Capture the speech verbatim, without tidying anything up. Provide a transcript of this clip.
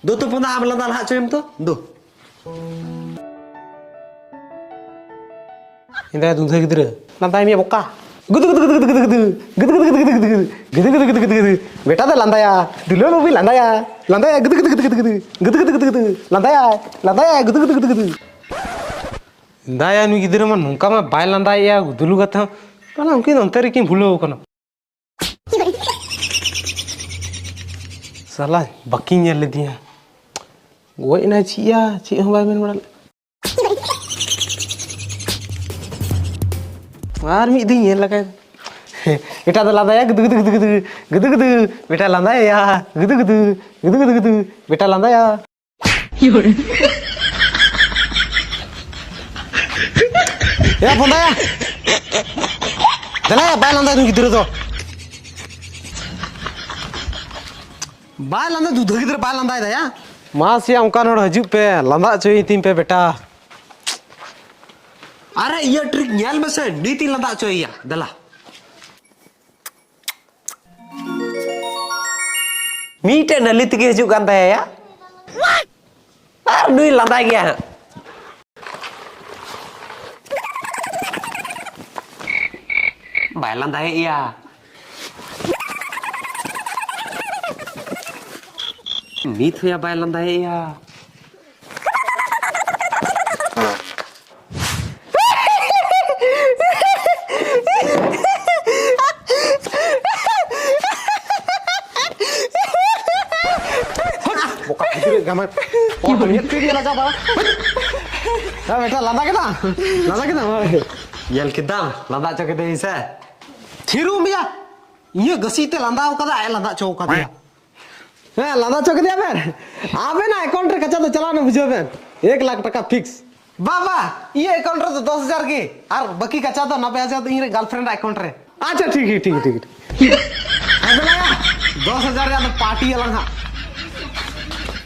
ᱫᱩ ᱛᱚ ᱯᱚᱸᱫᱟ ᱟᱢ ᱞᱟᱸᱫᱟ ᱞᱟᱦᱟ ᱦᱚᱪᱚᱭᱮᱢ ᱛᱚ, ᱫᱩ᱾ ᱮᱸᱫᱟᱭᱟ ᱫᱩᱸᱫᱷᱟᱹ ᱜᱤᱫᱽᱨᱟᱹ, ᱞᱟᱸᱫᱟᱭ ᱢᱮᱭᱟ ᱵᱚᱠᱟ᱾ ᱜᱩᱫᱩ ᱜᱩᱫᱩ ᱜᱩᱫᱩ ᱜᱩᱫᱩ ᱜᱩᱫᱩ ᱜᱩᱫᱩ᱾ ᱜᱩᱫᱩ ᱜᱩᱫᱩ ᱜᱩᱫᱩ ᱜᱩᱫᱩ ᱜᱩᱫᱩ᱾ ᱜᱩᱫᱩ ᱜᱩᱫᱩ ᱜᱩᱫᱩ ᱜᱩᱫᱩ ᱜᱩᱫᱩ᱾ ᱵᱮᱴᱟ ᱫᱚ ᱞᱟᱸᱫᱟᱭᱟ, ᱫᱩᱞᱟᱹᱲ ᱵᱟᱹᱵᱩᱭ ᱞᱟᱸᱫᱟᱭᱟ᱾ ᱞᱟᱸᱫᱟᱭᱟ, ᱜᱩᱫᱩ ᱜᱩᱫᱩ ᱜᱩᱫᱩ ᱜᱩᱫᱩ ᱜᱩᱫᱩ᱾ ᱜᱩᱫᱩ ᱜᱩᱫᱩ ᱜᱩᱫᱩ ᱜᱩᱫᱩ ᱜᱩᱫᱩ᱾ ᱞᱟᱸᱫᱟᱭᱟᱭ, ᱞᱟᱸᱫᱟᱭᱟᱭ, ᱜᱩᱫᱩ ᱜᱩᱫᱩ ᱜᱩᱫᱩ ᱜᱩᱫᱩ᱾ ᱞᱟᱸᱫᱟᱭᱟ ᱱᱩᱭ ᱜᱤᱫᱽᱨᱟᱹ ᱢᱟ, ᱱᱚᱝᱠᱟ ᱢᱟ ᱵᱟᱭ ᱞᱟᱸᱫᱟᱭᱮᱜᱼᱟ, ᱜᱩᱫᱩᱞᱩ ᱠᱟᱛᱮ ᱦᱚᱸ᱾ ᱛᱟᱦᱞᱮ ᱩᱱᱠᱤᱱ ᱚᱱᱛᱮ ᱨᱮᱠᱤᱱ ᱵᱷᱩᱞᱟᱹᱣ ᱠᱟᱱᱟ᱾ ᱥᱟᱞᱟ, ᱵᱟᱹᱠᱤᱱ ᱧᱮᱞ ᱞᱮᱫᱤᱧᱟ᱾ ᱜᱚᱡ ᱮᱱᱟᱭ ᱪᱮᱫ ᱭᱟ, ᱪᱮᱫ ᱦᱚᱸ ᱵᱟᱭ ᱢᱮᱱ ᱵᱟᱲᱟ ᱞᱮᱫ᱾ ᱟᱨ ᱢᱤᱫ ᱫᱷᱟᱣ ᱧᱮᱞ ᱞᱮᱜᱟᱭ᱾ ᱮᱴᱟᱜ ᱫᱚ ᱞᱟᱸᱫᱟᱭᱟ, ᱜᱩᱫᱩ ᱜᱩᱫᱩ ᱜᱩᱫᱩ ᱜᱩᱫᱩ, ᱜᱩᱫᱩ ᱜᱩᱫᱩ, ᱵᱮᱴᱟ ᱞᱟᱸᱫᱟᱭᱟ, ᱜᱩᱫᱩ ᱜᱩᱫᱩ, ᱜᱩᱫᱩ ᱜᱩᱫᱩ ᱜᱩᱫᱩ, ᱵᱮᱴᱟ ᱞᱟᱸᱫᱟᱭᱟ᱾ ᱮ ᱵᱚᱸᱫᱟᱭᱟ, ᱫᱮᱞᱟᱭᱟ, ᱵᱟᱭ ᱞᱟᱸᱫᱟᱭ ᱫᱩᱧ ᱜᱤᱫᱽᱨᱟᱹ ᱫᱚ᱾ ᱵᱟᱭ ᱞᱟᱸᱫᱟ, ᱫᱩᱫᱷᱟᱹ ᱜᱤᱫᱽᱨᱟᱹ ᱵᱟᱭ ᱞᱟᱸᱫᱟᱭ ᱫᱟᱭᱟ᱾ ᱢᱟ ᱥᱮᱭᱟ, ᱚᱱᱠᱟᱱ ᱦᱚᱲ ᱦᱤᱡᱩᱜ ᱯᱮ, ᱞᱟᱸᱫᱟ ᱦᱚᱪᱚᱭᱮ ᱛᱤᱧ ᱯᱮ ᱵᱮᱴᱟ᱾ ᱟᱨᱮ, ᱤᱭᱟᱹ ᱴᱨᱤᱠ ᱧᱮᱞ ᱢᱮᱥᱮ, ᱱᱤᱛ ᱤᱧ ᱞᱟᱸᱫᱟ ᱦᱚᱪᱚᱭᱮᱭᱟ, ᱫᱮᱞᱟ᱾ ᱢᱤᱫᱴᱮᱡ ᱱᱟᱹᱞᱤ ᱛᱮᱜᱮ ᱦᱤᱡᱩᱜ ᱠᱟᱱ ᱛᱟᱭᱟ᱾ ᱟᱨ ᱱᱩᱭ ᱞᱟᱸᱫᱟᱭ ᱜᱮᱭᱟ ᱦᱟᱸᱜ᱾ ᱵᱟᱭ ᱞᱟᱸᱫᱟᱭᱮᱫ ᱜᱮᱭᱟ᱾ ᱱᱤᱛ ᱦᱚᱸᱭᱟ ᱵᱟᱭ ᱞᱟᱸᱫᱟᱭᱮᱫ ᱜᱮᱭᱟ᱾ ᱵᱚᱠᱟ ᱜᱤᱫᱽᱨᱟᱹ ᱜᱟᱢᱟᱭ᱾ ᱚ, ᱧᱮᱞ ᱯᱮ ᱜᱮ ᱞᱟᱡᱟ ᱵᱟᱲᱟ᱾ ᱦᱮᱸ, ᱵᱮᱴᱟ, ᱞᱟᱸᱫᱟ ᱠᱮᱫᱟ? ᱞᱟᱸᱫᱟ ᱠᱮᱫᱟᱢ? ᱦᱳᱭ᱾ ᱧᱮᱞ ᱠᱮᱫᱟᱢ? ᱞᱟᱸᱫᱟ ᱦᱚᱪᱚ ᱠᱮᱫᱟᱹᱧ ᱥᱮ? ᱛᱷᱤᱨᱚᱜ ᱢᱮᱭᱟ᱾ ᱤᱧᱟᱹᱜ ᱜᱟᱹᱥᱤ ᱛᱮ ᱞᱟᱸᱫᱟ ᱠᱟᱫᱟ, ᱟᱡ ᱞᱟᱸᱫᱟ ᱦᱚᱪᱚ ᱠᱟᱫᱮᱭᱟ᱾ ᱦᱮᱸ, ᱞᱟᱸᱫᱟ ᱦᱚᱪᱚ ᱠᱮᱫᱮᱭᱟ ᱵᱮᱱ? ᱟᱵᱮᱱᱟᱜ account ᱨᱮ ᱠᱟᱪᱟ ᱫᱚ ᱪᱟᱞᱟᱣ ᱮᱱᱟ, ᱵᱩᱡᱷᱟᱹᱣ ᱵᱮᱱ, ᱮᱠ ᱞᱟᱠᱷ ᱴᱟᱠᱟ fix᱾ ᱵᱟ, ᱵᱟ, ᱤᱧᱟᱹᱜ account ᱨᱮᱫᱚ ᱫᱚᱥ ᱦᱟᱡᱟᱨ ᱜᱮ, ᱟᱨ ᱵᱟᱹᱠᱤ ᱠᱟᱪᱟ ᱫᱚ ᱱᱚᱵᱵᱳᱭ ᱦᱟᱡᱟᱨ ᱫᱚ ᱤᱧ ᱨᱮᱱ girlfriend ᱟᱜ account ᱨᱮ᱾ ᱟᱪᱪᱷᱟ, ᱴᱷᱤᱠ ᱜᱮ, ᱴᱷᱤᱠ ᱜᱮ, ᱴᱷᱤᱠ ᱜᱮ᱾ ᱦᱮᱸ, ᱫᱮᱞᱟᱭᱟ, ᱫᱚᱥ ᱦᱟᱡᱟᱨ ᱨᱮᱭᱟᱜ ᱫᱚ party ᱟᱞᱟᱝ ᱦᱟᱸᱜ᱾